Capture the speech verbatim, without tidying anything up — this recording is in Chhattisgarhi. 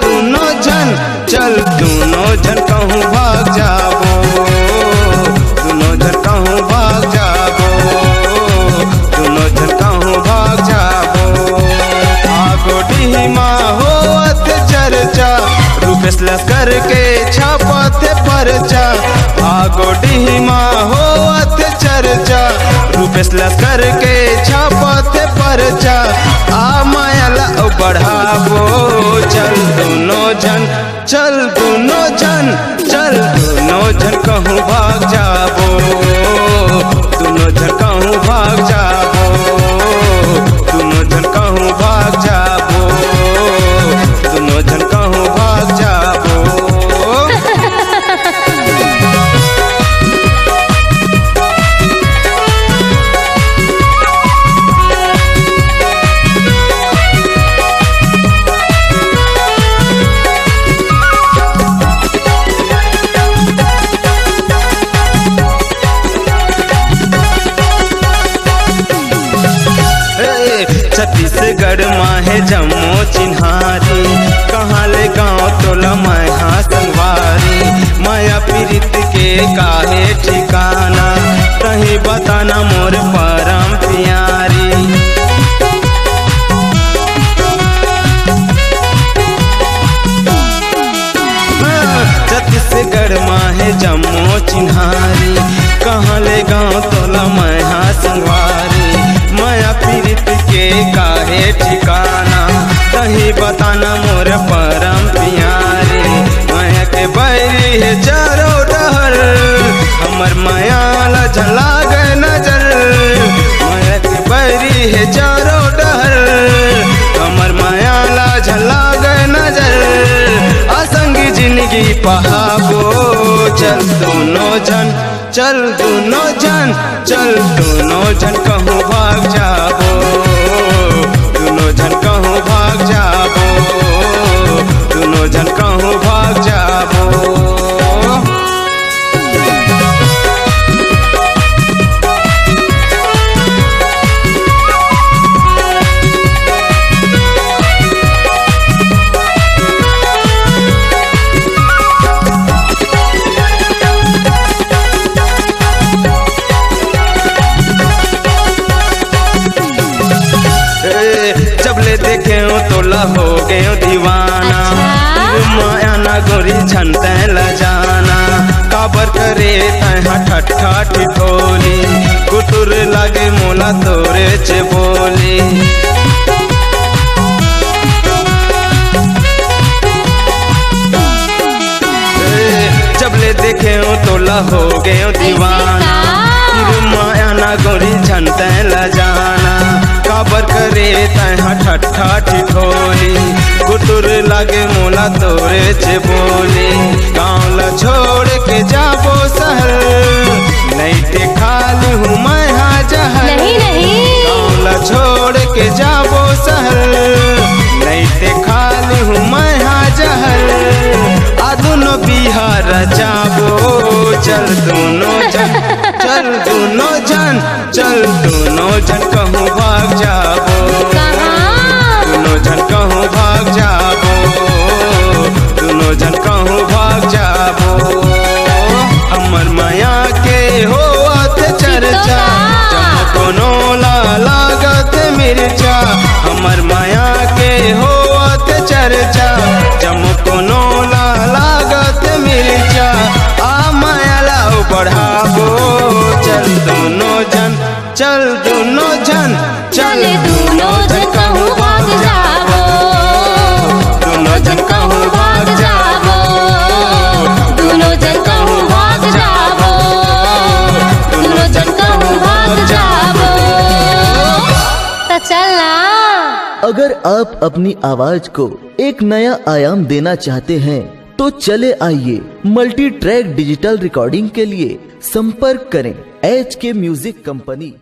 दुनो झन, चल दुनो झन कहूँ भाग जाबो, दुनो झन कहूँ भाग जाबो, दुनो झन कहूँ भाग जाबो। आगो डीह मा होवत चर्चा, रूपेश लस्कर के छापत परचा। आगो डीह मा होवत चर्चा, रूपेश लस्कर के छापत परचा। आ मया ला बढ़ाबो, चल दुनो झन, चल दुनो झन, चल दुनो झन कहूँ भाग जाबो, दुनो झन कहूँ भाग जाबो, दुनो झन कहूँ भाग जाबो, दुनो झन कहूँ भाग जाबो। ए, छत्तीसगढ़ मा हे जम्मो चिन्हारी, कहाँ ले गाँव तोला मैं हा संगवारी। मया पीरित के काहे ठिकाना, तहीं बताना मोर परम पियारी। छत्तीसगढ़ मा हे जम्मो चिन्हारी, कहाँ ले गाँव तोला मैं हा संगवारी। मया पीरित के काहे ठिकाना, तहीं बताना मोर परम पियारी। मया के बैरी हे चारों डहर, हमर मया ला झन लागे नजर। मया के बैरी हे चारों डहर, हमर मया ला झन लागे नजर। आ संगी जिनगी पहाबो, चल दुनो झन, चल दुनो झन, चल दुनो झन कहूँ भाग जाबो, दुनो झन कहूँ भाग जाबो, दुनो झन कहूँ भाग जाबो। ए, जब ले देखे हो तोला हो गए हो दीवाना। अच्छा। मया ना गोरी झन तैं ला जाना, काबर करे तैं हा ठट्ठा ठिठोली, कुतुर लागे मोला तोरे चे बोली। ए, जब ले देखे हो तोला हो गए हो दीवाना। का? फिर मया ना गोरी झन तैं ला जाना, काबर करे तैं हा ठट्ठा ठिठोली, कुतुर लागे मोला तोरे चे बोली। गाँव ला छोड़ के जाबो शहर, नइ ते खा लिहूँ मैं हा जहर। नहीं, नहीं। गाँव ला छोड़ के जाबो शहर, नइ ते खा लिहूँ मैं हा जहर। आ दुनो बिहार जाबो, चल दुनो झन, चल दुनो झन, चल दुनो झन कहूँ भाग जाबो। कहाँ? दुनो झन कहूँ भाग जाबो, दुनो झन कहूँ भाग जाबो। हमर मया के होवत चर्चा, का? जब कोनो ला लागत मिर्चा। हमर मया के होवत चर्चा, जब कोनो ला लागत मिर्चा। आ मया ला बढ़ाबो, चल दुनो झन, चल दुनो झन, चल दुनो झन कहूँ भाग जाबो, दुनो झन कहूँ भाग जाबो, दुनो झन कहूँ भाग जाबो, दुनो झन कहूँ भाग जाबो। त चल ना। अगर आप अपनी आवाज को एक नया आयाम देना चाहते हैं, तो चले आइए, मल्टी ट्रैक डिजिटल रिकॉर्डिंग के लिए संपर्क करें एच के म्यूजिक कंपनी।